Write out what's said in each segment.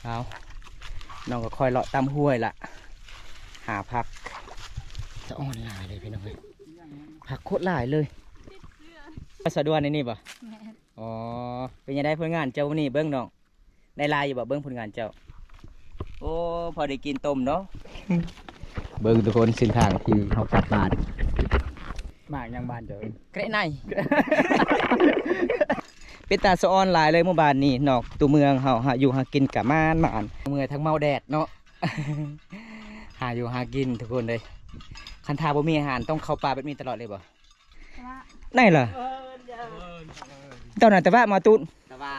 ເອົາ ນ້ອງກໍຄ່ອຍເລາະຕາມຫ້ວຍລະ ຫາຜັກ. ສະອອນຫຼາຍເລີຍພີ່ນ້ອງເອີຍ ຜັກໂຄດຫຼາຍເລີຍ. ສະດວນໃນນີ້ບໍ່? ແມ່ນ. ອໍ ເປັນຈັ່ງໃດຜົນງານເຈົ້າມື້ນີ້ ເບິ່ງນ້ອງ ໄດ້ຫຼາຍຢູ່ບໍ່? ເບິ່ງຜົນງານເຈົ້າ. ໂອ້ ພໍໄດ້ກິນຕົ້ມເນາະ. ເບິ່ງທຸກຄົນ ເສັ້ນທາງທີ່ເຮົາກັບບ້ານ. ໝາກຫຍັງບ້ານເຈົ້າ? ແກະໄນ. ເປັນຕາສະອອນຫຼາຍເລີຍໝູ່ບ້ານນີ້ ນອກຕົວເມືອງເຮົາ ຫາຢູ່ຫາກິນກະໝານໆ. ເມື່ອຍທັງເມົາແດດເນາະ ຫາຢູ່ຫາກິນທຸກຄົນເອີຍ. ຄັນຖ້າບໍ່ມີອາຫານ ຕ້ອງເຂົ້າປ່າແບບນີ້ຕະຫຼອດເລີຍບໍ່? ໄດ້ລະ ເຈົ້າໜ້າຕະວະມາຕູນ ຕະວະ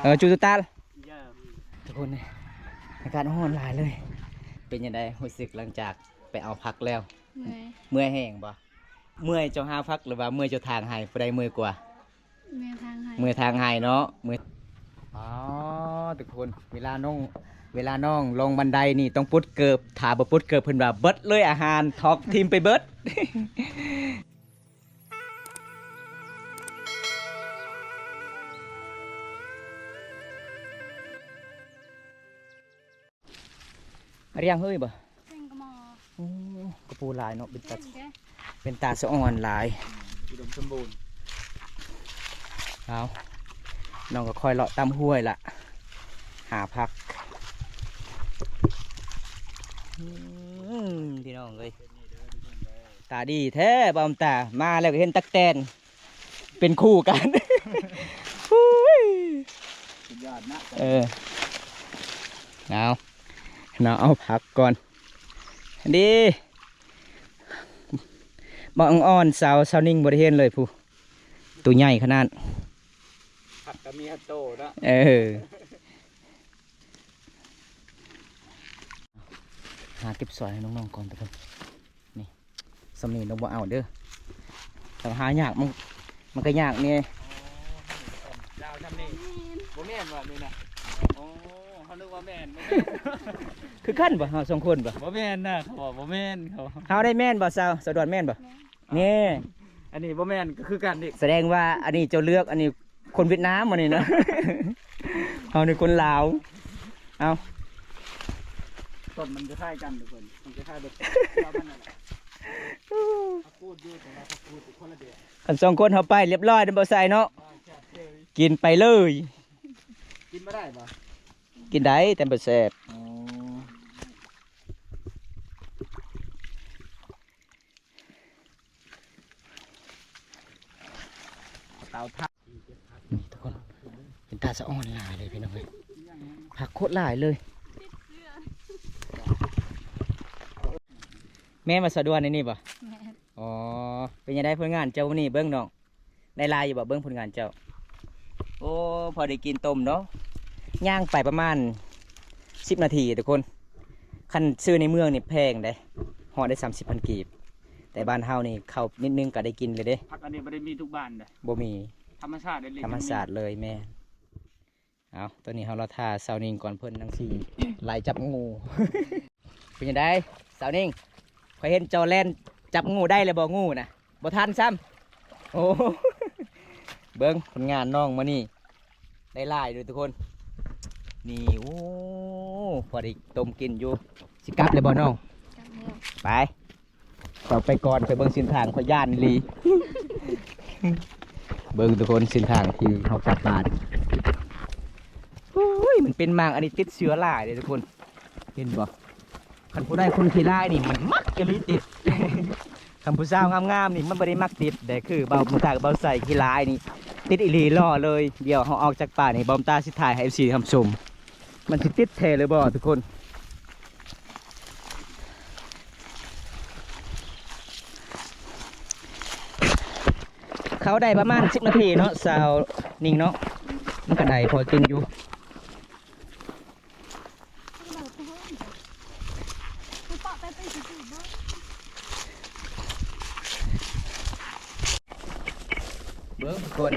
ເອີ ຈູຕາລ. ທຸກຄົນເອີຍ ອາກາດຮ້ອນຫຼາຍເລີຍ. ເປັນຈັ່ງໃດຮູ້ສຶກຫຼັງຈາກໄປເອົາຜັກແລ້ວ? ເມື່ອຍ. ເມື່ອຍແຮງບໍ່? ເມື່ອຍເຈົ້າຫາຜັກ ຫຼືວ່າເມື່ອຍເຈົ້າຖາງໄຮ່? ຜູ້ໃດເມື່ອຍກວ່າ? ເມື່ອຍຖາງໄຮ່. ເມື່ອຍຖາງໄຮ່ເນາະ ເມື່ອຍ. ອໍ ທຸກຄົນ ເວລານ້ອງ ເວລານ້ອງລົງບັນໄດນີ້ຕ້ອງປົດເກີບ ຖ້າບໍ່ປົດເກີບເພິ່ນວ່າເບິດເລີຍອາຫານ ຖອກຖິ້ມໄປເບິດ. ຮຽງເຮີຍບໍ່? ແກງກະໝໍ. ໂອ້ ກະປູຫຼາຍເນາະ ເປັນຕາ ເປັນຕາສະອອນຫຼາຍ ອຸດົມສົມບູນ. ເອົາ ນ້ອງກໍຄ່ອຍເລາະຕາມຫ້ວຍລະ ຫາຜັກ. ອືມ ພີ່ນ້ອງເອີຍ ຕາດີແທ້ ບ່າວຕາ ມາແລ້ວກໍເຫັນຕັກແຕນເປັນຄູ່ກັນ. ເອີ ເອົາ ເອົາ ເອົາຜັກກ່ອນ ດີ ບັກອ່ອນໆ ສາວ ສາວນິ້ງບໍ່ໄດ້ເຫັນເລີຍ ຜູ້ ໂຕໃຫຍ່ຂະໜາດ ຜັກກໍມີຮອດໂຕເນາະ. ເອີ ຫາເກັບສອຍໃຫ້ນ້ອງໆກ່ອນທຸກຄົນ. ນີ້ ສ່ຳນີ້ນ້ອງບໍ່ເອົາເດີ ແຕ່ວ່າຫາຍາກ ມັນ ມັນກໍຍາກແດ່. ລາວຊ່ຳນີ້ ບໍ່ແມ່ນວ່ານີ້ນະ. ໂອ້ ເຮົານຶກວ່າແມ່ນ ບໍ່ແມ່ນ ຄືກັນບໍ່ ເຮົາສອງຄົນບໍ່? ບໍ່ແມ່ນນະ ເຂົາວ່າບໍ່ແມ່ນ ເຂົາ ເຮົາໄດ້ແມ່ນບໍ່ ສາວ ສາວດວນແມ່ນບໍ່? ແມ່ນ. ນີ້ ອັນນີ້ບໍ່ແມ່ນກໍຄືກັນອີກ ສະແດງວ່າອັນນີ້ເຈົ້າເລືອກ ອັນນີ້ຄົນຫວຽດນາມ ອັນນີ້ນະ ເຮົານີ້ຄົນລາວ. ເອົ້າ ຕົ້ນມັນຄ້າຍໆກັນທຸກຄົນ ມັນຄ້າຍໆແບບ ລາວມັນນັ້ນແຫຼະ ຜັກກູດຢູ່ ແຕ່ວ່າຜັກກູດຄົນລະແບບ. ຄັນສອງຄົນເຮົາໄປລຽບຮ້ອຍນຳບໍ່ໃສ່ເນາະ ກິນໄປເລີຍ. ກິນບໍ່ໄດ້ບໍ່? ກິນໄດ້ ແຕ່ບໍ່ແຊບ. ອໍ ເຕົາຖ່ານ ນີ້ທຸກຄົນ ເປັນຕາສະອອນຫຼາຍເລີຍພີ່ນ້ອງເອີຍ ຜັກໂຄດຫຼາຍເລີຍ. ແມ່ນວ່າສະດວນໃນນີ້ບໍ່? ແມ່ນ. ອໍ ເປັນຈັ່ງໃດຜົນງານເຈົ້າມື້ນີ້ ເບິ່ງນ້ອງ ໄດ້ຫຼາຍຢູ່ບໍ່? ເບິ່ງຜົນງານເຈົ້າ. ໂອ້ ພໍໄດ້ກິນຕົ້ມເນາະ ຍ່າງໄປປະມານສິບນາທີທຸກຄົນ. ຄັນຊື້ໃນເມືອງນີ້ແພງເດ້ ຮອດໄດ້ສາມສິບພັນກີບ ແຕ່ບ້ານເຮົານີ້ເຂົ້ານິດໜຶ່ງກໍໄດ້ກິນເລີຍເດ້. ຜັກອັນນີ້ບໍ່ໄດ້ມີທຸກບ້ານເດ້ ບໍ່ມີ ທຳມະຊາດເລີຍ ທຳມະຊາດເລີຍ. ແມ່ນ. ເອົາ ຕອນນີ້ເຮົາລໍຖ້າສາວນິ້ງກ່ອນ ເພິ່ນຈັ່ງຊິໄລ່ຈັບງູ. ເປັນຈັ່ງໃດສາວນິ້ງ? ຂ້ອຍເຫັນເຈົ້າແລ່ນຈັບງູໄດ້ແລ້ວບໍ່? ງູນະ ບໍ່ທັນຊ້ຳ. ໂອ້ ເບິ່ງຜົນງານນ້ອງມື້ນີ້ ໄດ້ຫຼາຍເດີທຸກຄົນ. ນີ້ ໂອ້ ພໍໄດ້ຕົ້ມກິນຢູ່. ຊິກັບແລ້ວບໍ່ນ້ອງ? ກັບແລ້ວ. ໄປ ຂ້ອຍໄປກ່ອນ ໄປເບິ່ງເສັ້ນທາງ ຂ້ອຍຢ້ານອີ່ຫຼີ. ເບິ່ງທຸກຄົນ ເສັ້ນທາງທີ່ເຮົາກັບບ້ານ. ໂອ້ຍ ມັນເປັນໝາກອັນນີ້ຕິດເຊື້ອຫຼາຍເດ້ທຸກຄົນ ເຫັນບໍ່? ຄັນຜູ້ໃດຄົນຂີ້ຮ້າຍນີ້ ມັນມັກອີ່ຫຼີຕິດ. ຄັນຜູ້ສາວງາມໆນີ້ ມັນບໍ່ໄດ້ມັກຕິດເດ້ ຄືເບົາ ບາງເທື່ອກໍເບົາໃສ່ຂີ້ຮ້າຍນີ້ ຕິດອີ່ຫຼີຫຼໍ່ເລີຍ. ດຽວເຮົາອອກຈາກປ່ານີ້ ບ່າວຕາຊິຖ່າຍໃຫ້ເອັຟຊີຮັບຊົມ ມັນຊິຕິດແທ້ຫຼືບໍ່ທຸກຄົນ. ເຂົ້າໄດ້ປະມານສິບນາທີເນາະ ສາວນິ້ງເນາະ ມັນກໍໄດ້ພໍກິນຢູ່. ເບິ່ງທຸກຄົນ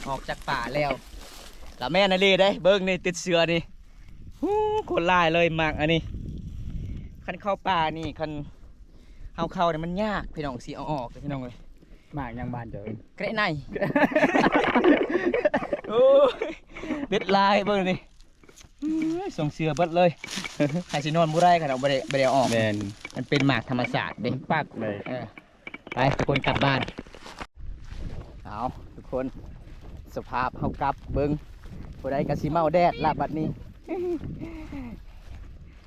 ອອກຈາກປ່າແລ້ວ ລະແມ່ນອີ່ຫຼີເດ້. ເບິ່ງນີ້ ຕິດເຊື້ອນີ້ ຫູ ຄົນຫຼາຍເລີຍ ໝາກອັນນີ້. ຄັນເຂົ້າປ່ານີ້ ຄັນເຮົາເຂົ້ານີ້ມັນຍາກພີ່ນ້ອງ ຊິເອົາອອກເດ້ພີ່ນ້ອງເອີຍ. ໝາກຫຍັງບ້ານເຈົ້າ? ແກະໄນ. ໂອ້ຍ ເດັດຫຼາຍ ເບິ່ງນີ້. ເອີຍ ສົ່ງເສື້ອເບິດເລີຍ ໃຫ້ຊິນອນບໍ່ໄດ້ ຄັນເຮົາບໍ່ໄດ້ ບໍ່ໄດ້ເອົາອອກ. ແມ່ນ ມັນເປັນໝາກທຳມະຊາດເດ້ ປັກເລີຍ. ເອີ ໄປທຸກຄົນກັບບ້ານ. ເອົາ ທຸກຄົນ ສະພາບເຮົາກັບເບິ່ງ ຜູ້ໃດກໍຊິເມົາແດດລະບັດນີ້.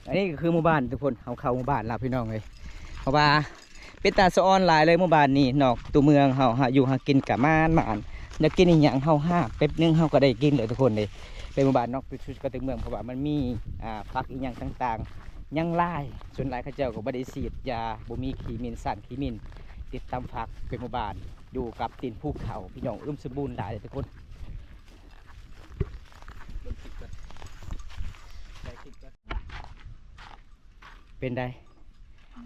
ອັນນີ້ກໍຄືໝູ່ບ້ານທຸກຄົນ ເຮົາເຂົ້າໝູ່ບ້ານລະພີ່ນ້ອງເອີຍ ເພາະວ່າເປັນຕາສະອອນຫຼາຍເລີຍໝູ່ບ້ານນີ້. ນອກຕົວເມືອງເຮົາຫາຢູ່ຫາກິນກໍໝານໆ ຢາກກິນອີ່ຫຍັງເຮົາຫາແປັບໜຶ່ງເຮົາກໍໄດ້ກິນເລີຍທຸກຄົນເດ້. ເປັນໝູ່ບ້ານນອກສຸດກັບຕົວເມືອງ ເພາະວ່າມັນມີ ອ່າ ຜັກອີ່ຫຍັງຕ່າງໆ ຍັງຫຼາຍ. ສ່ວນຫຼາຍເຂົາເຈົ້າກໍບໍ່ໄດ້ສີດຢາ ບໍ່ມີຂີ້ໝິ່ນ ສານຂີ້ໝິ່ນ ຕິດຕາມຝັກ. ເປັນໝູ່ບ້ານຢູ່ກັບຕີນພູເຂົາພີ່ນ້ອງ ອຸດົມສົມບູນຫຼາຍເລີຍທຸກຄົນ. ເປັນໃດ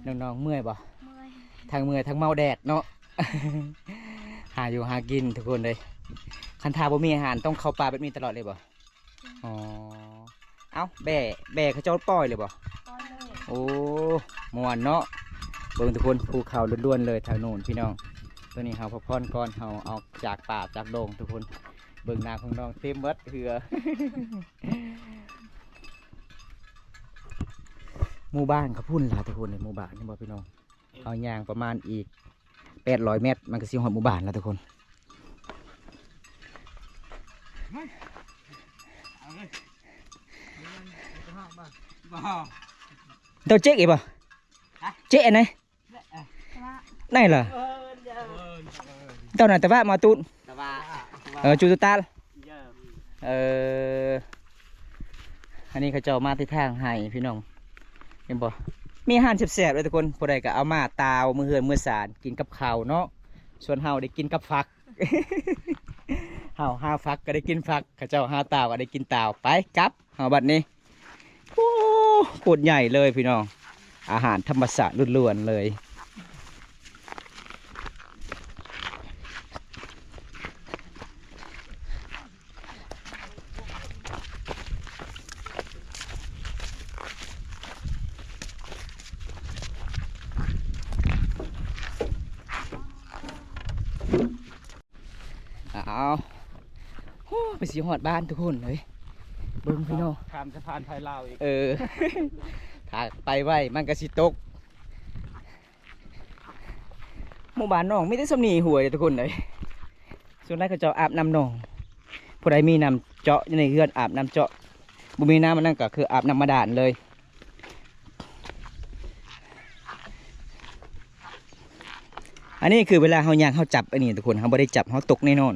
ນ້ອງໆ ເມື່ອຍບໍ່? ເມື່ອຍ ທັງເມື່ອຍທັງເມົາແດດເນາະ. ຫາຢູ່ຫາກິນທຸກຄົນເອີຍ ຄັນຖ້າບໍ່ມີອາຫານຕ້ອງເຂົ້າປ່າແບບນີ້ຕະຫຼອດເລີຍບໍ່? ອໍ ເອົ້າ ແບ້ ແບ້ເຂົາເຈົ້າປ່ອຍເລີຍບໍ່? ປ່ອຍເລີຍ. ໂອ້ ມ່ວນເນາະ. ເບິ່ງທຸກຄົນ ພູເຂົາລ້ວນໆເລີຍທາງໂນ້ນພີ່ນ້ອງ. ຕອນນີ້ເຮົາພັກຜ່ອນກ່ອນ ເຮົາອອກຈາກປ່າຈາກດົງທຸກຄົນ. ເບິ່ງນາຂອງນ້ອງເຕັມເບິດເຮືອ. ໝູ່ບ້ານກໍພຸ້ນລະທຸກຄົນເອີຍ ໝູ່ບ້ານເຫັນບໍ່ພີ່ນ້ອງ? ເຮົາຍ່າງປະມານອີກແປດຮ້ອຍແມັດ ມັນກໍຊິຮອດໝູ່ບ້ານລະທຸກຄົນ. ເຈົ້າເຈັກອີກບໍ່? ຮະ? ເຈັກອັນໃດ? ເອີ ນັ້ນລະ ເອີ ເຈົ້ານະ ຕະວະມາຕູດ ຕະວະ ເອີ ຈູຕາລ ເອີ ເອີ ອັນນີ້ເຂົາເຈົ້າມາແຕ່ທາງໄຮ່ພີ່ນ້ອງ ເຫັນບໍ່? ມີອາຫານແຊບໆເລີຍທຸກຄົນ ຜູ້ໃດກໍເອົາມາຕາວມື້ເຮືອນມື້ຊານ ກິນກັບເຂົ້າເນາະ. ສ່ວນເຮົາໄດ້ກິນກັບຝັກ ເຮົາຫາຝັກກໍໄດ້ກິນຝັກ ເຂົາເຈົ້າຫາຕາວກໍໄດ້ກິນຕາວ. ໄປກັບເຮົາບັດນີ້. ໂອ້ ໂຄດໃຫຍ່ເລີຍພີ່ນ້ອງ ອາຫານທຳມະຊາດລ້ວນໆເລີຍ. ອ້າວ ໂອ້ ໄປຊິຮອດບ້ານທຸກຄົນເອີຍ ເບິ່ງພີ່ນ້ອງ ຂ້າມສະພານໄທລາວອີກ. ເອີ ຖ້າໄປໄວມັນກໍຊິຕົກ. ໝູ່ບ້ານນ້ອງມີແຕ່ສ່ຳນີ້ຫ້ວຍເດ້ທຸກຄົນເອີຍ. ສ່ວນຫຼາຍເຂົາເຈົ້າອາບນ້ຳໜອງ ຜູ້ໃດມີນ້ຳເຈາະຢູ່ໃນເຮືອນອາບນ້ຳເຈາະ ບໍ່ມີນ້ຳອັນນັ້ນກໍຄືອາບນ້ຳບາດານເລີຍ. ອັນນີ້ຄືເວລາເຮົາຍ່າງເຮົາຈັບອັນນີ້ທຸກຄົນ ເຮົາບໍ່ໄດ້ຈັບເຮົາຕົກແນ່ນອນ.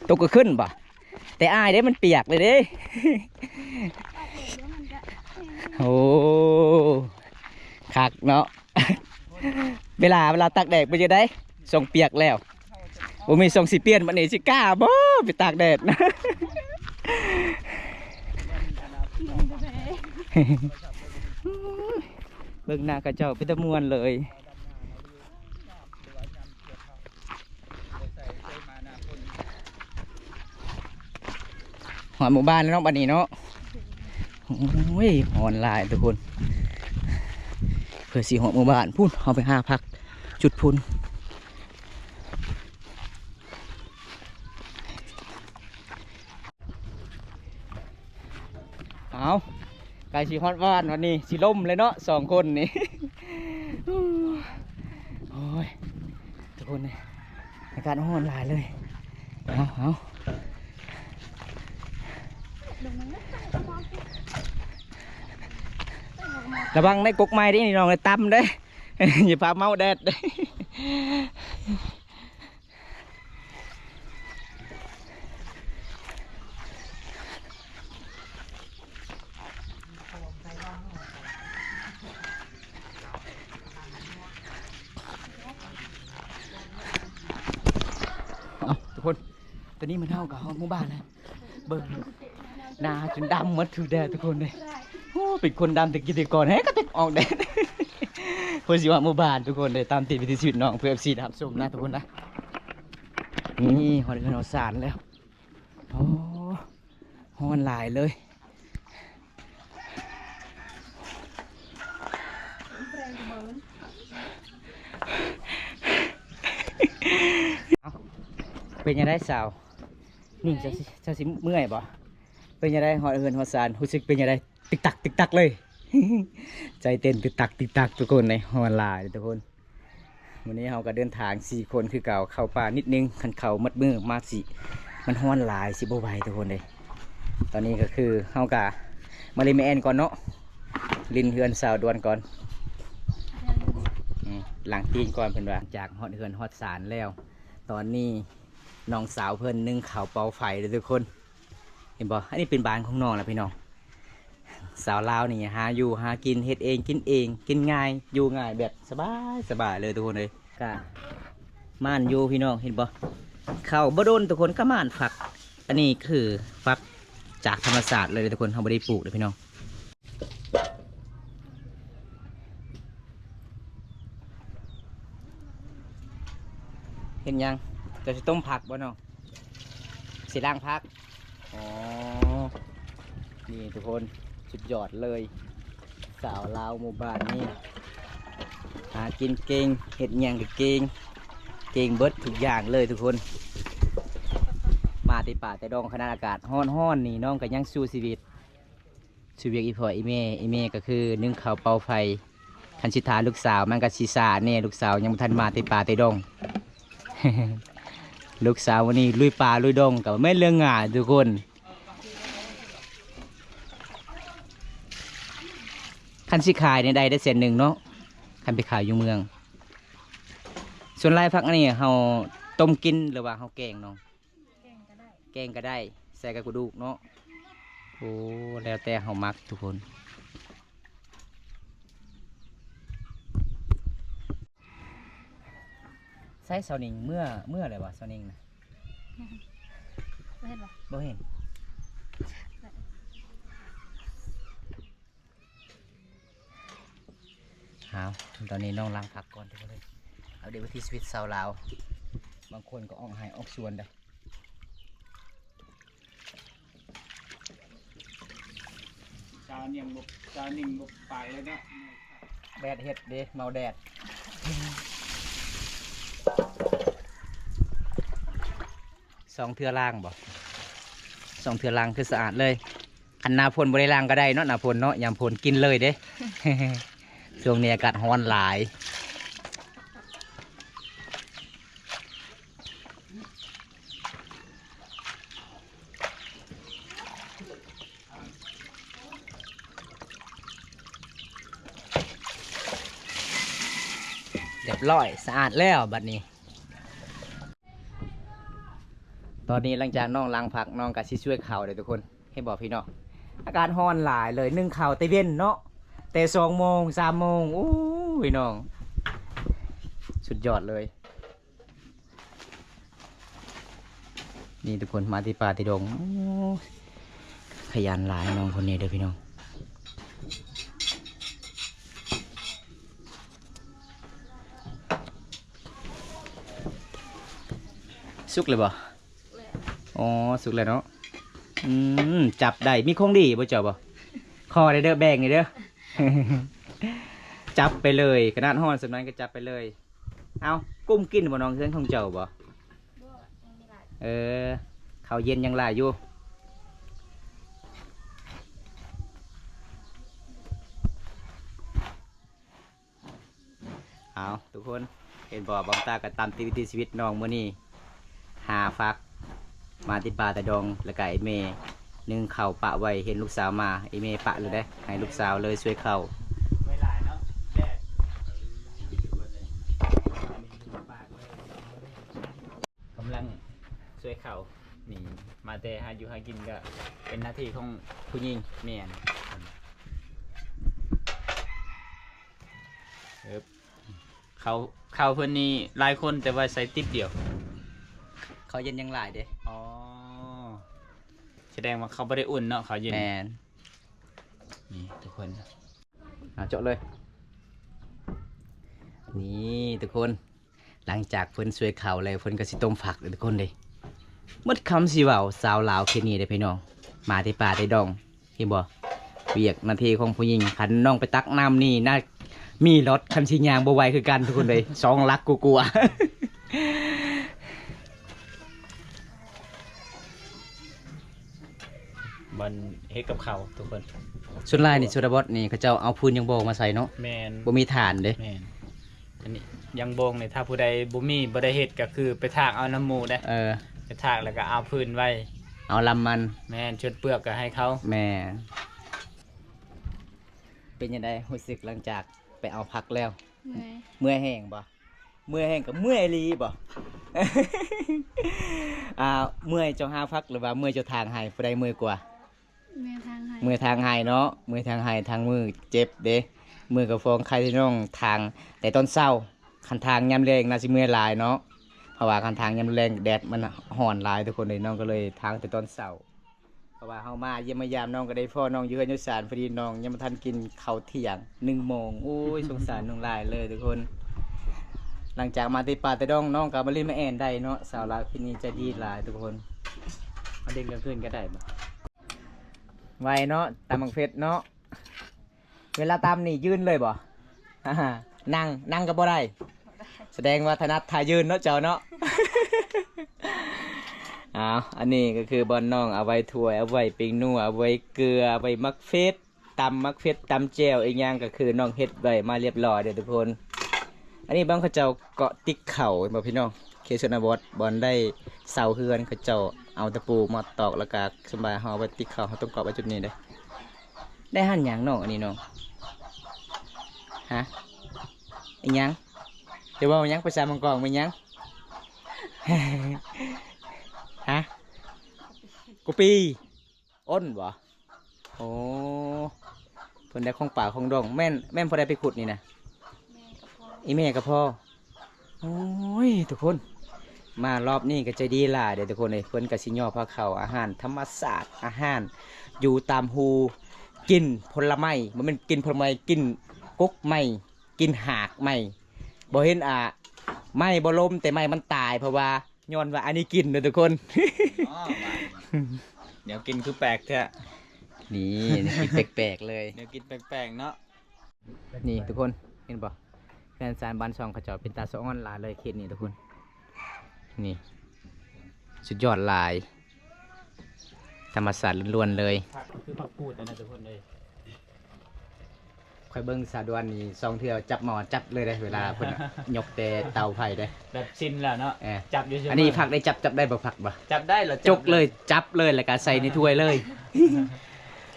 ຕົກກໍຂຶ້ນບໍ່? ແຕ່ອາຍເດ້ ມັນປຽກເລີຍເດ້. ໂອ້ ຄັກເນາະ. ເວລາ ເວລາຕາກແດດເປັນຈັ່ງໃດ? ສົ່ງປຽກແລ້ວ ບໍ່ມີສົ່ງຊິປ່ຽນ ບັດນີ້ຊິກ້າບໍ່ໄປຕາກແດດ? ເບິ່ງໜ້າເຂົາເຈົ້າເປັນຕາມ່ວນເລີຍ. ຮອດໝູ່ບ້ານແລ້ວເນາະ ບັດນີ້ເນາະ. ໂອ້ຍ ຮ້ອນຫຼາຍທຸກຄົນ ເພື່ອຊິຮອດໝູ່ບ້ານພຸ້ນ ເຮົາໄປຫາພັກຈຸດພຸ້ນ. ເອົາ ໃກ້ຊິຮອດບ້ານ ວັນນີ້ຊິລົ້ມເລີຍເນາະ ສອງຄົນນີ້. ໂອ້ຍ ທຸກຄົນເອີຍ ອາກາດຮ້ອນຫຼາຍເລີຍ. ເອົາ ເອົາ ລະວັງໃນກົກໄມ້ເດ້ ນ້ອງເອີຍ ຕ່ຳເດ້ ຢ່າພາເມົາແດດເດ້. ເອົາ ທຸກຄົນ ຕອນນີ້ມັນເຮົາກໍຮອດໝູ່ບ້ານແລ້ວ. ເບິ່ງ ໜ້າຈົນດຳໝົດຖືກແດດທຸກຄົນເດ້. ໂອ້ ເປັນຄົນດຳແຕ່ກີ້ແຕ່ກ່ອນ ແຮງກະຕິກອອກແດດ. ເພື່ອຊິວ່າໝູ່ບ້ານທຸກຄົນເດ້ ຕາມຕິດວິຖີຊີວິດນ້ອງ ເພື່ອເອັຟຊີໄດ້ຮັບຊົມນະທຸກຄົນນະ. ນີ້ຮອດເຮືອນຮອດຊານແລ້ວ. ໂອ້ ຮ້ອນຫຼາຍເລີຍ. ເປັນຈັ່ງໃດສາວ? ນີ້ເຈົ້າຊິ ເຈົ້າຊິເມື່ອຍບໍ່? ເປັນຈັ່ງໃດ ຮອດເຮືອນຮອດຊານ ຮູ້ສຶກເປັນຈັ່ງໃດ? ຕຶກຕັກ ຕຶກຕັກເລີຍ ໃຈເຕັ້ນຕຶກຕັກ ຕຶກຕັກ ທຸກຄົນເອີຍ. ຮ້ອນຫຼາຍເດີທຸກຄົນ. ມື້ນີ້ເຮົາກໍເດີນທາງສີ່ຄົນຄືເກົ່າ ເຂົ້າປ່ານິດໜຶ່ງ. ຄັນເຂົ້າໝົດມື້ມາຊິ ມັນຮ້ອນຫຼາຍ ຊິບໍ່ໄຫວທຸກຄົນເອີຍ. ຕອນນີ້ກໍຄືເຮົາກໍມາຫຼິ້ນແມ່ແອນກ່ອນເນາະ ຫຼິ້ນເຮືອນສາວດວນກ່ອນ ອືມ ລ້າງຕີນກ່ອນເພິ່ນວ່າ. ຈາກຮອດເຮືອນຮອດຊານແລ້ວ ຕອນນີ້ນ້ອງສາວເພິ່ນໜຶ້ງເຂົ້າເປົ່າໄຟເດີທຸກຄົນ. ເຫັນບໍ່? ອັນນີ້ເປັນບ້ານຂອງນ້ອງລະພີ່ນ້ອງ. ສາວລາວນີ້ຫາຢູ່ຫາກິນ ເຮັດເອງກິນເອງ ກິນງ່າຍ ຢູ່ງ່າຍ ແບບສະບາຍ ສະບາຍເລີຍທຸກຄົນເອີຍ. ກະມ່ານຢູ່ພີ່ນ້ອງ ເຫັນບໍ່? ເຂົ້າບໍ່ດົນທຸກຄົນ ກະມ່ານຝັກ. ອັນນີ້ຄືຝັກຈາກທຳມະຊາດເລີຍທຸກຄົນ ເຮົາບໍ່ໄດ້ປູກເດີພີ່ນ້ອງ. ເຮັດຫຍັງ? ເຈົ້າຊິຕົ້ມຜັກບໍ່ນ້ອງ? ຊິລ້າງຜັກ. ອໍ ນີ້ທຸກຄົນ ສຸດຍອດເລີຍ ສາວລາວໝູ່ບ້ານນີ້ ຫາກິນເກັ່ງ ເຮັດຫຍັງກໍເກັ່ງ ເກັ່ງເບິດທຸກຢ່າງເລີຍທຸກຄົນ. ມາແຕ່ປ່າແຕ່ດອງ ຂະໜາດອາກາດຮ້ອນໆນີ້ ນ້ອງກໍຍັງສູ້ຊີວິດ ສູ່ວຽກອີ່ພໍ່ອີ່ແມ່. ອີ່ແມ່ກໍຄືໜຶ້ງເຂົ້າເປົ່າໄຟ ຄັນຊິຖ້າລູກສາວມັນກໍຊິຊ້າແດ່ ລູກສາວຍັງບໍ່ທັນມາແຕ່ປ່າແຕ່ດອງ. ລູກສາວມື້ນີ້ລຸຍປ່າລຸຍດອງ ກໍບໍ່ແມ່ນເລື່ອງງ່າຍທຸກຄົນ. ຄັນຊິຂາຍນີ້ໄດ້ ໄດ້ແສນໜຶ່ງເນາະ ຄັນໄປຂາຍຢູ່ເມືອງ. ສ່ວນຫຼາຍຜັກອັນນີ້ເຮົາຕົ້ມກິນ ຫຼືວ່າເຮົາແກງນ້ອງ? ແກງກໍໄດ້ ແກງກໍໄດ້ ໃສ່ກັບກະດູກເນາະ. ໂອ້ ແລ້ວແຕ່ເຮົາມັກທຸກຄົນ. ໃສ ສາວນິງເມືອ ເມືອແລ້ວບໍ່ ສາວນິງນະ? ບໍ່ເຫັນບໍ່? ບໍ່ເຫັນ. ອ້າວ ຕອນນີ້ນ້ອງລ້າງຜັກກ່ອນທຸກຄົນເອີຍ. ອັບເດດວິຖີຊີວິດຊາວລາວ ບາງຄົນກໍອອກໄຮ່ອອກສວນເດ້. ຊາວນິງບໍ່ ຊາວນິງບໍ່ປາກເລີຍເນາະ. ແດດເຮັດເດ້ ເມົາແດດ. ສອງເທື່ອລ້າງບໍ່? ສອງເທື່ອລ້າງຄືສະອາດເລີຍ. ຄັນໜ້າຝົນບໍ່ໄດ້ລ້າງກໍໄດ້ເນາະ ໜ້າຝົນເນາະ ຍາມຝົນກິນເລີຍເດ້. ຊ່ວງນີ້ອາກາດຮ້ອນຫຼາຍ. ຮຽບຮ້ອຍ ສະອາດແລ້ວບັດນີ້. ຕອນນີ້ຫຼັງຈາກນ້ອງລ້າງຜັກ ນ້ອງກໍຊິຊ່ວຍເຂົ້າເດ້ທຸກຄົນ. ເຫັນບໍ່ພີ່ນ້ອງ? ອາກາດຮ້ອນຫຼາຍເລີຍ ໜຶ້ງເຂົ້າແຕ່ເວັນເນາະ ແຕ່ສອງໂມງ ສາມໂມງ. ໂອ້ຍ ພີ່ນ້ອງ ສຸດຍອດເລີຍ. ນີ້ທຸກຄົນ ມາແຕ່ປ່າແຕ່ດອງ. ໂອ້ຍ ຂະຫຍັນຫຼາຍນ້ອງຄົນນີ້ເດີພີ່ນ້ອງ. ສຸກແລ້ວບໍ່? ອໍ ສຸກແລ້ວເນາະ. ອືມ ຈັບໄດ້ ມີຂອງດີບໍ່ເຈົ້າບໍ່? ຂໍແດ່ເດີ ແບ່ງແດ່ເດີ. ຈັບໄປເລີຍ ຂະໜາດຮ້ອນສ່ຳນັ້ນກໍຈັບໄປເລີຍ. ເອົ້າ ກຸ້ມກິນບໍ່ນ້ອງ ເຮືອນຂອງເຈົ້າບໍ່? ບໍ່ ຍັງມີຫຼາຍ. ເອີ ເຂົ້າເຢັນຍັງຫຼາຍຢູ່. ເອົາ ທຸກຄົນ ເຫັນບໍ່ ບາງຕາກໍຕາມຕິດວິຖີຊີວິດນ້ອງມື້ນີ້ ຫາຜັກ ມາແຕ່ປ່າແຕ່ດອງ ແລ້ວກໍໄອ້ແມ່ໜຶ້ງເຂົ້າປະໄວ້ ເຫັນລູກສາວມາ ໄອ້ແມ່ປະເລີຍເດ້ ໃຫ້ລູກສາວເລີຍຊ່ວຍເຂົ້າ. ກຳລັງຊ່ວຍເຂົ້າ ນີ້ ມາແຕ່ຫາຢູ່ຫາກິນກໍເປັນໜ້າທີ່ຂອງຜູ້ຍິງ. ແມ່ນ ເອີ ເຂົ້າ ເຂົ້າເພິ່ນນີ້ຫຼາຍຄົນ ແຕ່ວ່າໃສ່ຕິບດຽວ. ເຂົ້າເຢັນຍັງຫຼາຍເດ້. ອໍ ສະແດງວ່າເຂົ້າບໍ່ໄດ້ອຸ່ນເນາະ ເຂົ້າເຢັນ. ແມ່ນ ນີ້ທຸກຄົນ ເອົາເຈາະເລີຍ. ນີ້ທຸກຄົນ ຫຼັງຈາກເພິ່ນຊ່ວຍເຂົ້າແລ້ວ ເພິ່ນກໍຊິຕົ້ມຜັກເດີທຸກຄົນເດ້. ໝົດຄຳຊິເວົ້າ ຊາວລາວເຂດນີ້ເດ້ພີ່ນ້ອງ ມາແຕ່ປ່າແຕ່ດອງ. ເຫັນບໍ່ ວຽກໜ້າທີ່ຂອງຜູ້ຍິງ. ຄັນນ້ອງໄປຕັກນ້ຳນີ້ນະ ມີລົດ ຄັນຊິຍ່າງບໍ່ໄຫວຄືກັນທຸກຄົນເອີຍ ສອງຫຼັກກວ່າໆ. ບ່ອນເຮັດກັບເຂົ້າທຸກຄົນ. ສ່ວນຫຼາຍນີ້ຊົນນະບົດນີ້ ເຂົາເຈົ້າເອົາຟືນຢາງໂບງມາໃສ່ເນາະ. ແມ່ນ. ບໍ່ມີຖ່ານເດ້. ແມ່ນ. ອັນນີ້ຢາງໂບງນີ້ ຖ້າຜູ້ໃດບໍ່ມີ ບໍ່ໄດ້ເຮັດ ກໍຄືໄປຖາກເອົານຳໝູ່ເດ້. ເອີ. ໄປຖາກແລ້ວກໍເອົາຟືນໄວ້ ເອົາລຳມັນ. ແມ່ນ. ສ່ວນເປືອກກໍໃຫ້ເຂົາ. ແມ່ນ. ເປັນຈັ່ງໃດ ຮູ້ສຶກຫຼັງຈາກໄປເອົາຜັກແລ້ວ? ເມື່ອຍ. ເມື່ອຍແຮງບໍ່? ເມື່ອຍແຮງກໍເມື່ອຍອີ່ຫຼີບໍ່? ອ່າ ເມື່ອຍເຈົ້າຫາຜັກ ຫຼືວ່າເມື່ອຍເຈົ້າຖາງໄຮ່? ຜູ້ໃດເມື່ອຍກວ່າ? ເມື່ອຍທາງໄຮ່. ເມື່ອຍທາງໄຮ່ເນາະ. ເມື່ອຍທາງໄຮ່ ທາງມືເຈັບເດ້. ມືກໍຟອງໄຄທີ່ນ້ອງຖາງແຕ່ຕອນເຊົ້າ. ຄັນຖາງຍາມແລງໜ້າຊິເມື່ອຍຫຼາຍເນາະ. ເພາະວ່າຄັນຖາງຍາມແລງແດດມັນຮ້ອນຫຼາຍທຸກຄົນເອີຍ. ນ້ອງກໍເລີຍຖາງແຕ່ຕອນເຊົ້າ. ເພາະວ່າເຮົາມາຢ້ຽມມາຢາມ ນ້ອງກໍໄດ້ພໍ້ນ້ອງຢູ່ເຮືອນຢູ່ຊານ ພໍດີນ້ອງຍັງບໍ່ທັນກິນເຂົ້າທ່ຽງ ໜຶ່ງໂມງ. ໂອ້ຍ ສົງສານນ້ອງຫຼາຍເລີຍທຸກຄົນ. ຫຼັງຈາກມາແຕ່ປ່າແຕ່ດອງ ນ້ອງກໍມາຫຼິ້ນມາແອ່ນໄດ້ເນາະ. ສາວລາວເຂດນີ້ໃຈດີຫຼາຍທຸກຄົນ. ມາຫຼິ້ນກາງຄືນກໍໄດ້ບໍ່? ໄວເນາະ ຕຳບັກເຜັດເນາະ. ເວລາຕຳນີ້ຢືນເລີຍບໍ່? ນັ່ງ ນັ່ງກໍບໍ່ໄດ້. ສະແດງວ່າຖະໜັດທ່າຢືນເນາະເຈົ້າເນາະ. ອ້າວ ອັນນີ້ກໍຄືບ່ອນນ້ອງເອົາໄວ້ຖ້ວຍ ເອົາໄວ້ແປ້ງນົວ ເອົາໄວ້ເກືອ ເອົາໄວ້ໝາກເຜັດ ຕຳໝາກເຜັດ ຕຳແຈ່ວ ອີກຢ່າງກໍຄືນ້ອງເຮັດໄວ້ມາລຽບລ້ອຍເດີ້ທຸກຄົນ. ອັນນີ້ບ່ອນເຂົາເຈົ້າເກາະຕິກເຂົ້າ ເຫັນບໍ່ພີ່ນ້ອງ? ເຂດຊົນນະບົດ ບ່ອນໄດ້ເສົາເຮືອນ ເຂົາເຈົ້າເອົາຕະປູມາຕອກ ແລ້ວກໍສ່ວນຫຼາຍເຮົາເອົາໄວ້ຕິກເຂົ້າ ເຮົາຕ້ອງເກາະໄວ້ຈຸດນີ້ເດ້. ໄດ້ຫັ້ນຫຍັງນ້ອງ ອັນນີ້ນ້ອງ? ຮະ? ອີຫຍັງ? ຈະເວົ້າຫຍັງ? ພາສາມັງກອງແມ່ນຫຍັງ? ຮະ? ກະປີ ໂອນບໍ່? ໂອ້ ເພິ່ນໄດ້ຂອງປ່າຂອງດອງ. ແມ່ນ ແມ່ນຜູ້ໃດໄປຂຸດນີ້ນະ? ແມ່ກັບພໍ່. ອີແມ່ກັບພໍ່. ໂອ້ຍ ທຸກຄົນ ມາລອບນີ້ກໍໃຈດີຫຼາຍເດ້ທຸກຄົນເອີຍ. ເພິ່ນກໍຊິຍໍພາເຂົ້າ ອາຫານທຳມະຊາດ ອາຫານຢູ່ຕາມຮູ ກິນຜົນລະໄມ້ ບໍ່ແມ່ນກິນຜົນລະໄມ້ ກິນກົກໄມ້ ກິນຫາກໄມ້. ບໍ່ເຫັນ ອ່າ ໄມ້ບໍ່ລົ້ມ ແຕ່ໄມ້ມັນຕາຍ ເພາະວ່າ ຍ້ອນວ່າອັນນີ້ກິນເດີທຸກຄົນ. ອໍ ວ່າແນວກິນຄືແປກແທ້. ນີ້ ແນວກິນແປກໆເລີຍ. ແນວກິນແປກໆເນາະ. ນີ້ທຸກຄົນ ເຫັນບໍ່? ເຮືອນຊານບ້ານຊ່ອງເຂົາເຈົ້າເປັນຕາສະອອນຫຼາຍເລີຍເຂດນີ້ທຸກຄົນ. ນີ້ ສຸດຍອດຫຼາຍ. ທຳມະຊາດລ້ວນໆເລີຍ. ຄືຜັກກູດຫັ້ນນະທຸກຄົນເອີຍ. ຂ້ອຍເບິ່ງສາວດວນນີ້ສອງເທື່ອ ຈັບໝໍ້ຈັບເລີຍເດ້ ເວລາເພິ່ນຍົກແຕ່ເຕົາໄຟເດ້. ແບບຊິນແລ້ວເນາະ. ເອີ ຈັບຢູ່. ອັນນີ້ຜັກໄດ້ຈັບ ຈັບໄດ້ບໍ່? ຜັກບໍ່? ຈັບໄດ້. ລາວຈົກເລີຍ ຈັບເລີຍ ແລ້ວກໍໃສ່ໃນຖ້ວຍເລີຍ.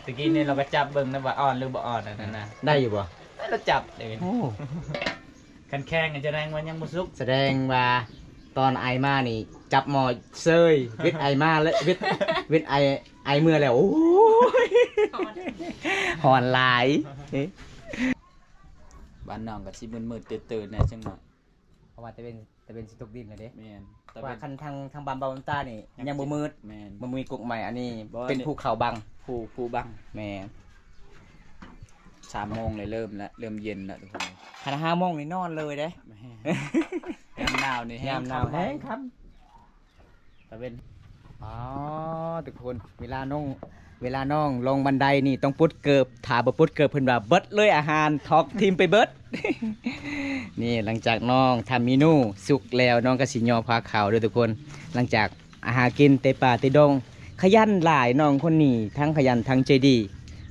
ຕະກີ້ນີ້ລາວກໍຈັບເບິ່ງນະວ່າອ່ອນຫຼືບໍ່ອ່ອນ ອັນນັ້ນນະ. ໄດ້ຢູ່ບໍ່? ໄດ້. ລາວຈັບເດ້. ໂອ້ ຄັນແຂງ ສະແດງວ່າຍັງບໍ່ສຸກ. ສະແດງວ່າຕອນໄອມານີ້ ຈັບໝໍ້ເຊີຍ ວິດໄອມາເລີຍ ວິດ ວິດໄອ ໄອເມືອແລ້ວ. ໂອ້ຍ ຮ້ອນຫຼາຍ. ບ້ານນ້ອງກໍຊິມືດໆ ຕື່ນໆແດ່ຈັກໜ້ອຍ ເພາະວ່າຕາເວັນ ຕາເວັນຊິຕົກດິນແລ້ວເດ້. ແມ່ນ. ເພາະວ່າຄັນທາງ ທາງບ້ານເບົານ້ຳຕານີ້ຍັງບໍ່ມືດ. ແມ່ນ. ບໍ່ມີກົກໄມ້. ອັນນີ້ເປັນພູເຂົາບັງ. ພູ ພູບັງ. ແມ່ນ. ສາມໂມງເລີຍ ເລີ່ມແລ້ວ ເລີ່ມເຢັນແລ້ວທຸກຄົນ. ຄັນຫ້າໂມງນີ້ນອນເລີຍເດ້. ແມ່ນ. ຍາມໜາວນີ້ແຮງ ຍາມໜາວແຮງຄ່ຳ. ຕາເວັນ. ອໍ ທຸກຄົນ ເວລານ້ອງ ເວລານ້ອງລົງບັນໄດນີ້ຕ້ອງປົດເກີບ. ຖ້າບໍ່ປົດເກີບ ເພິ່ນວ່າເບິດເລີຍອາຫານ ຖອກຖິ້ມໄປເບິດ. ນີ້ ຫຼັງຈາກນ້ອງທຳເມນູສຸກແລ້ວ ນ້ອງກໍຊິຍໍພາເຂົ້າເດີ້ທຸກຄົນ. ຫຼັງຈາກ ອາ ຫາກິນແຕ່ປ່າແຕ່ດົງ ຂະຫຍັນຫຼາຍນ້ອງຄົນນີ້ ທັງຂະຫຍັນທັງໃຈດີ.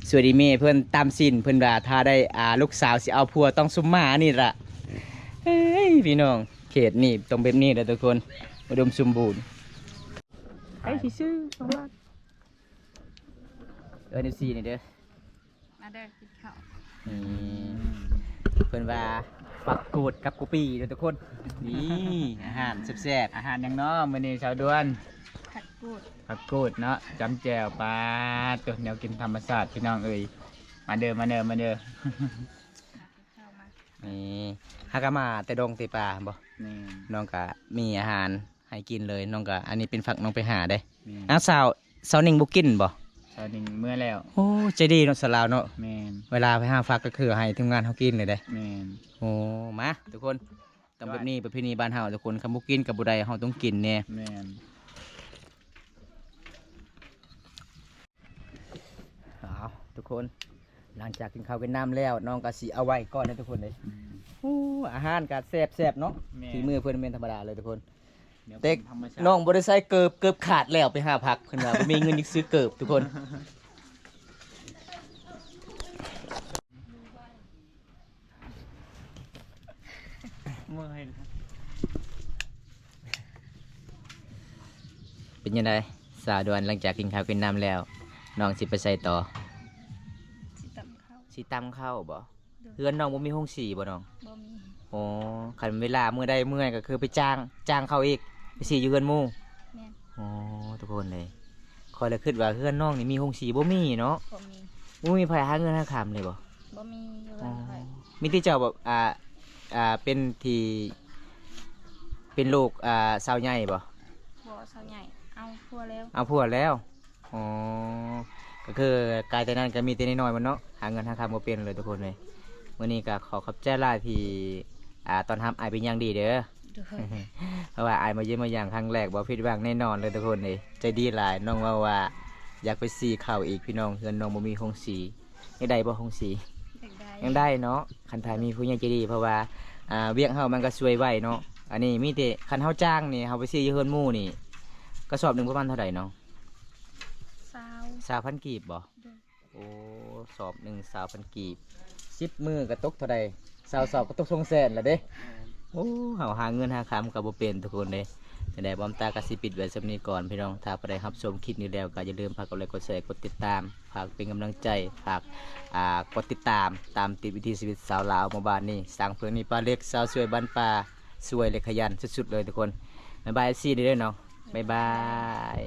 ສ່ວນອີ່ແມ່ເພິ່ນຕາມສິນ ເພິ່ນວ່າຖ້າໄດ້ ອາ ລູກສາວຊິເອົາຜົວຕ້ອງຊຸມໝານີ້ລະ. ເອີຍ ພີ່ນ້ອງ ເຂດນີ້ຕ້ອງແບບນີ້ແຫຼະທຸກຄົນ ອຸດົມສົມບູນ. ໃຫ້ຊື່ໆ ສອງບາດ. ເອີ້ນເອັຟຊີນີ້ເດີ້. ມາເດີ້ກິນເຂົ້າ. ນີ້ ເພິ່ນວ່າຜັກກູດກັບກະປິເດີ້ທຸກຄົນ. ນີ້ ອາຫານແຊບໆ. ອາຫານຫຍັງເນາະມື້ນີ້ສາວດວນ? ຜັກກູດ. ຜັກກູດເນາະ ຈ້ຳແຈ່ວ. ປາດໂທ້ ແນວກິນທຳມະຊາດພີ່ນ້ອງເອີຍ. ມາເດີ້ ມາເດີ້ ມາເດີ້. ນີ້ ຫາກະມາແຕ່ດົງແຕ່ປ່າບໍ່? ແມ່ນ. ນ້ອງກະມີອາຫານ ໃຫ້ກິນເລີຍ. ນ້ອງກະ ອັນນີ້ເປັນຜັກນ້ອງໄປຫາເດ້. ແມ່ນ. ອ້າວ ສາວ ສາວນິງບໍ່ກິນບໍ່? ສາວນິງເມືອແລ້ວ. ໂອ້ ໃຈດີເນາະສາວລາວເນາະ. ແມ່ນ. ເວລາໄປຫາຜັກກໍຄືໃຫ້ທີມງານເຮົາກິນເລີຍເດ້. ແມ່ນ. ໂອ້ ມາທຸກຄົນ ຕ້ອງແບບນີ້ ປະເພນີບ້ານເຮົາທຸກຄົນ ຄັນບໍ່ກິນກໍບໍ່ໄດ້ ເຮົາຕ້ອງກິນແນ່. ແມ່ນ. ອ້າວ ທຸກຄົນ ຫຼັງຈາກກິນເຂົ້າກິນນ້ຳແລ້ວ ນ້ອງກໍຊິເອົາໄວ້ກ່ອນເດີ້ທຸກຄົນເດ້. ອືມ ໂອ້ ອາຫານກໍແຊບໆເນາະ. ແມ່ນ. ຝີມືເພິ່ນແມ່ນທຳມະດາເລີຍທຸກຄົນ. ແຕ່ນ້ອງບໍ່ໄດ້ໃສ່ເກີບ ເກີບຂາດແລ້ວໄປຫາຜັກ ເພິ່ນວ່າບໍ່ມີເງິນຊິຊື້ເກີບທຸກຄົນ. ເປັນຈັ່ງໃດສາວດວນ ຫຼັງຈາກກິນເຂົ້າກິນນ້ຳແລ້ວ ນ້ອງຊິໄປໃສຕໍ່? ຊິຕຳເຂົ້າ ຊິຕຳເຂົ້າບໍ່? ໂດຍ ເຮືອນນ້ອງບໍ່ມີໂຮງສີບໍ່ນ້ອງ? ບໍ່ມີ. ອໍ ຄັນເວລາມື້ໃດເມື່ອຍກໍຄືໄປຈ້າງ ຈ້າງເຂົ້າອີກ ໄປສີຢູ່ເຮືອນໝູ່. ແມ່ນ. ອໍ ທຸກຄົນເອີຍ ຂ້ອຍລະຄິດວ່າເຮືອນນ້ອງນີ້ມີໂຮງສີ ບໍ່ມີເນາະ? ບໍ່ມີ. ບໍ່ມີໃຜຫາເງິນຫາຄຳເລີຍບໍ່? ບໍ່ມີຢູ່ເຮືອນຂ້ອຍ. ອໍ ມີແຕ່ເຈົ້າແບບ ອ່າ ອ່າ ເປັນທີ່ ເປັນລູກ ອ່າ ສາວໃຫຍ່ບໍ່? ບໍ່ ສາວໃຫຍ່ເອົາຜົວແລ້ວ. ເອົາຜົວແລ້ວ. ອໍ ກໍຄືກາຍແຕ່ນັ້ນກໍມີແຕ່ນ້ອຍໆ ມັນເນາະ ຫາເງິນຫາຄຳບໍ່ເປັນເລີຍທຸກຄົນເອີຍ. ມື້ນີ້ກໍຂໍຂອບໃຈຫຼາຍທີ່ ອ່າ ຕ້ອນຮັບອ້າຍເປັນຢ່າງດີເດີ. ໂດຍ. ເພາະວ່າອ້າຍມາຢ້ຽມມາຢາມຄັ້ງແລກ ບໍ່ຜິດຫວັງແນ່ນອນເລີຍທຸກຄົນເອີຍ. ໃຈດີຫຼາຍ ນ້ອງເວົ້າວ່າຢາກໄປສີເຂົ້າອີກ ພີ່ນ້ອງ ເຮືອນນ້ອງບໍ່ມີໂຮງສີ. ຢາກໄດ້ບໍ່ໂຮງສີ? ຢາກໄດ້. ຍັງໄດ້ເນາະ ຄັນຖ້າມີຜູ້ໃຫຍ່ໃຈດີ ເພາະວ່າ ອ່າ ວຽກເຮົາມັນກໍຊ່ວຍໄວເນາະ. ອັນນີ້ມີແຕ່ຄັນເຮົາຈ້າງນີ້ ເຮົາໄປສີຢູ່ເຮືອນໝູ່ນີ້ ກະສອບໜຶ່ງປະມານເທົ່າໃດນ້ອງ? ຊາວ ຊາວພັນກີບບໍ່? ໂດຍ. ໂອ້ ສອບໜຶ່ງຊາວພັນກີບ ສິບມື້ກໍຕົກເທົ່າໃດ? ຊາວສອບກໍຕົກສອງແສນລະເດ້. ໂອ້ ເຮົາຫາເງິນຫາຄຳກໍບໍ່ເປັນທຸກຄົນເດ້. ຈັ່ງໃດບອມຕາກໍຊິປິດໄວ້ສ່ຳນີ້ກ່ອນພີ່ນ້ອງ. ຖ້າຜູ້ໃດຮັບຊົມຄລິບນີ້ແລ້ວກໍຢ່າລືມຝາກກົດໄລ ກົດແຊ ກົດຕິດຕາມ ຝາກເປັນກຳລັງໃຈ ຝາກ ອ່າ ກົດຕິດຕາມ ຕາມຕິດວິຖີຊີວິດຊາວລາວໝູ່ບ້ານນີ້ ຊ້າງເຜືອກນີ້ ປາເລັກ ຊາວສວຍບ້ານປ່າ ສວຍ ແລະ ຂະຫຍັນສຸດໆເລີຍທຸກຄົນ. ບາຍບາຍ ເອັຟຊີ ເດີນ້ອງ ບາຍບາຍ.